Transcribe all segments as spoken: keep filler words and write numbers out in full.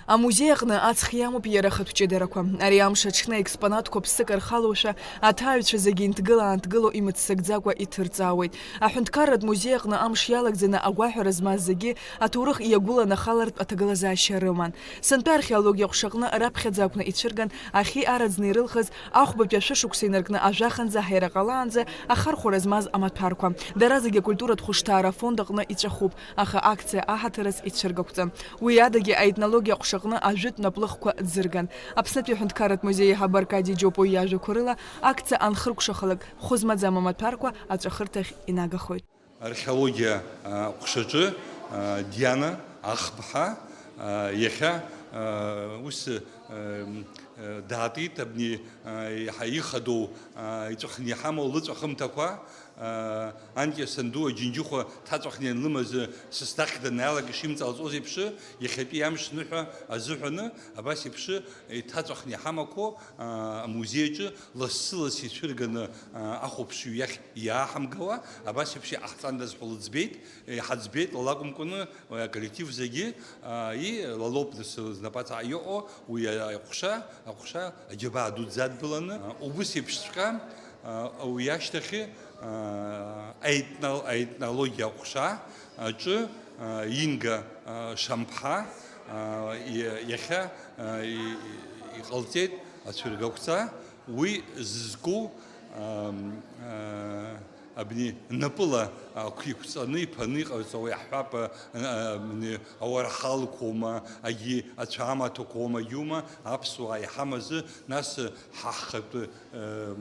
Амузеи аҟны аҵх иамоуп иара ахатә ҷыдарақәа. Ари амш аҽны аекспонатқәа ԥсык рхалоушәа, аҭааҩцәа зегьы инҭгыла-аанҭгыло имыццакӡакәа иҭырҵаауеит. Аҳәынҭқарратә музеи аҟны амш иалагӡаны агәаҳәара змаз зегьы аҭоурых иагәыланахалартә аҭагылазаашьа рыман. Сынтәа археологиа ҟәшаҟны раԥхьаӡа акәны ицәырган, ахьи араӡны ирылхыз ахәбатәи ашәышықәса инаркны ажәаханӡа ҳаира ҟалаанӡа ахархәара змаз амаҭәарқәа. Дара зегьы акультуратә хәышҭаара афонд аҟны иҵәахуп, аха акциа аҳаҭырас ицәыргақәҵан. Уи адагьы аетнологиа аҟәшаҟны ажәытә наплыхқәа ӡырган. Аԥснытәи аҳәынҭқарратә музеи аиҳабы Аркади Џьопуи иажәақәа рыла, акциа анхыркәшахалак, хәы змаӡам амаҭәарқәа аҵәахырҭахь инагахоит. Археологиа, а, ҟәшаҿы, а, Диана Ахԥҳа, а, иахьа, а, ус, а, м, а, даатит абни, а, иаҳа ихадоу, а, иҵәахны иҳамоу лыҵәахымҭақәа, а, анкьа санду Аџьынџьыхәа ҭаҵәахны ианлымаз, сасдахь данаалак ишимҵалҵоз еиԥш, иахьатәи амш ныҳәа азыҳәаны, абас еиԥш, иҭаҵәахны иҳамақәо, а, амузеи аҿы лассы-ласс ицәырганы, а, ахәаԥшҩы иахь иааҳамгауа, абас еиԥш иҟаҳҵандаз ҳәа лыӡбеит, иҳаӡбеит, лакәымкәаны, уи аколлектив зегьы, а, и, лалоуп нас знапаҵаҟа иҟоу, уи аҟәша, аҟәша аџьабаа дуӡӡа адгыланы, а, убыс еиԥшҵәҟьа, а, уи ашьҭахь, а, аетно-, аетнологиа аҟәша аҿы, а, Инга, а, Шамԥҳа, а, и-, иахьа, а, и-, и-, иҟалҵеит ацәыргақәҵа, уи зызку, ам, а, абни напыла ақә иқәҵаны иԥаны иҟарҵауа иаҳҳәап, а, а, абни ауарҳалқәоума, агьи ацәаамаҭәақәоума, агьиума, аԥсуаа иҳамазы, нас ҳа ҳхатәы, а,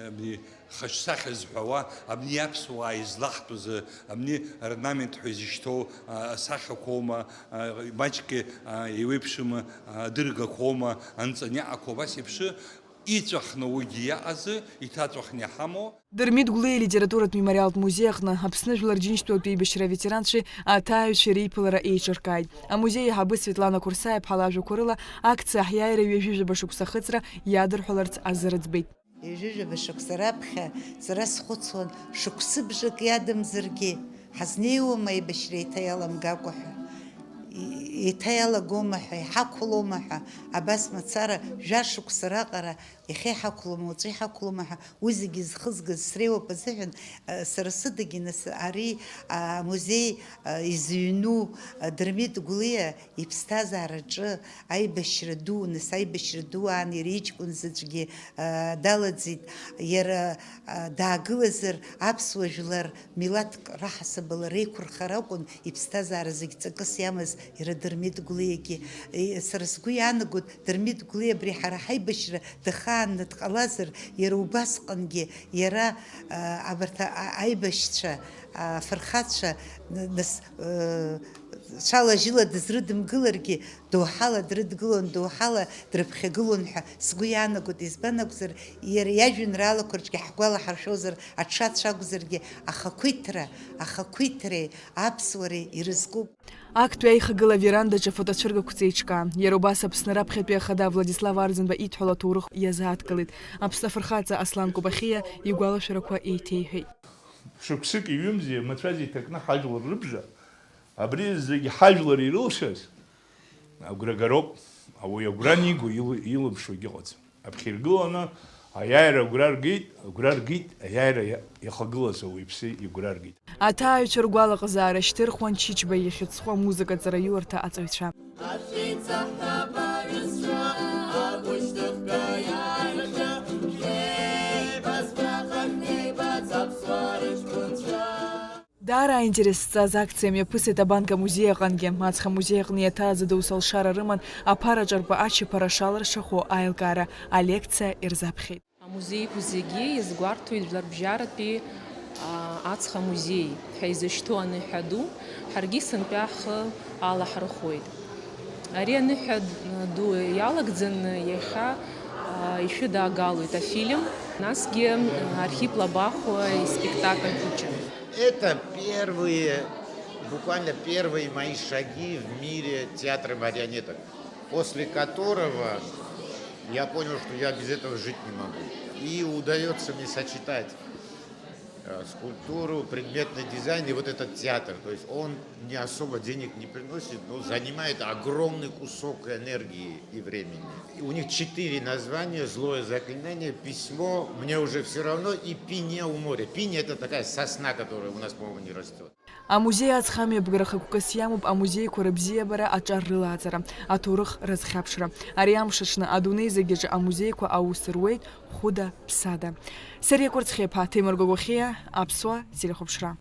абни хаҿсахьа зҳәауа, абни аԥсуаа излаҳтәыз, абни орнамент ҳәа изышьҭоу, а, асахьақәоума, а, маҷк, а, еиуеиԥшым, а, адыргақәоума, анҵаниаҟақәа, убас еиԥш, иҵәахны уигьы иаҟазы, иҭаҵәахны иҳамоу. Дырмит Гәлиа илитературатә мемориалтә музеи аҟны Аԥсны Жәлар Џьынџьтәылатә еибашьра аветеранцәеи аҭааҩцәеи реиԥылара еиҿыркааит. Амузеи аиҳабы Светлана Курсаиаԥҳа лажәақәа рыла, акциа аҳиааира ҩажәижәаба шықәса ахыҵра иадырҳәаларц азы рыӡбеит. Ҩажәижәаба шықәса раԥхьа сара схәыцуан, шықәсыбжак иадамзаргьы, ҳазнеиуама аибашьра еиҭа иаламгакәа ҳәа, и-, еиҭа иалагома ҳәа, иҳақәлома ҳәа, абас мацара, жәа шықәса раҟара, иахьа иҳақәлома, уаҵәы иҳақәлома ҳәа, уи зегьы зхызгаз среиуоуп азыҳәан, а, сара сыдагьы нас ари, а, амузеи, а, изыҩну, а, Дырмит Гәлиа иԥсҭазаараҿы аибашьра ду, нас аибашьра ду аан иара иҷкәын заҵәгьы, а, далаӡит. Иара, а, даагылазар, аԥсуа жәлар милаҭк раҳасабала реиқәырхара акәын иԥсҭазаара зегь ҵакыс иамаз иара Дырмит Гәлиагьы. Е, сара сгәы иаанагоит, Дырмит Гәлиа абри ҳара ҳаибашьра дахаанны дҟалазар, иара убасҟангьы, иара, а, абарҭ а-, а-, аибашьцәа, а, афырхацәа, н-, нас, э, цәала-жьыла дызрыдымгыларгьы, доуҳала дрыдгылон, доуҳала дрыԥхьагылон ҳәа сгәы иаанагоит. Избан акәзар, иара иажәеинраалақәа рҿгьы ҳгәалаҳаршәозар, аҽацә акәзаргьы, ахақәиҭра, ахақәиҭреи аԥсуареи ирызкуп. Актәи аихагыла аверандаҿы афотоцәыргақәҵа еиҿкаан. Иара убас Аԥсны раԥхьатәи ахада Владислав Арӡынба идҳәалоу аҭоурых иазааҭгылеит. Аԥсны афырхаҵа Аслан Кобахьиа игәалашәарақәа еиҭеиҳәеит. Шықәсыки ҩымзи амацәаз иҭакны ҳажәлар рыбжа, абри зегь ҳажәлар ирылшаз агәра гароуп, ауаҩы агәра аниго илы-, илымшогьы ыҟаӡам. Аԥхьа иргыланы аиааира агәра ргеит, агәра ргеит, аиааира иа-, иахагылаз ауаҩԥсы игәра ргеит. Аҭааҩцәа ргәалаҟазаара шьҭырхуан Чичба ихьыӡхо амузыкатә ҵараиурҭа аҵаҩцәа. Ашәеицаҳҳап аҩызцәа, агәышьҭыхга иааихьа, шәнеибац, баҟа шәнеибац, аԥсуаа рыҷкәынцәа. Даара аинтерес зҵаз акциа мҩаԥысит Абанк амузеи аҟынгьы. Аҵх амузеи аҟны иаҭааз адоусы алшара рыман аԥара ҿарпы ачаԥара шалыршахо аилкаара алекциа ирзаԥхьеит. Амузеиқәа зегьы иазгәарҭоит Жәларбжьаратәи, а, аҵх амузеи ҳәа изышьҭоу аныҳәа ду, ҳаргьы сынтәа ҳхы алаҳархәуеит. Ари аныҳәа ду иалагӡаны иахьа, а, ишәыдаагалоит афильм, насгьы Архип Лабахәуа испектакль хәыҷы. Это первые, буквально первые мои шаги в мире театра марионеток, после которого я понял, что я без этого жить не могу. И удаётся мне сочетать Э, скульптуру, предметный дизайн и вот этот театр. То есть он не особо денег не приносит, но занимает огромный кусок энергии и времени. И у них четыре названия: злое заклинание, письмо, мне уже все равно и пине у моря. Пине — это такая сосна, которая у нас, по-моему, не растет. Амузеи аӡхамҩаԥгара хықәкыс иамоуп амузеиқәа рыбзиабара, аҿар рылааӡара, аҭоурых рызхьаԥшра. Ари амш аҽны адунеи зегьаҿы амузеиқәа аус руеит хәыда-ԥсада. Сариа Кәарцхиаԥа, Ҭемыр Гогохиа, Аԥсуа телехәаԥшра.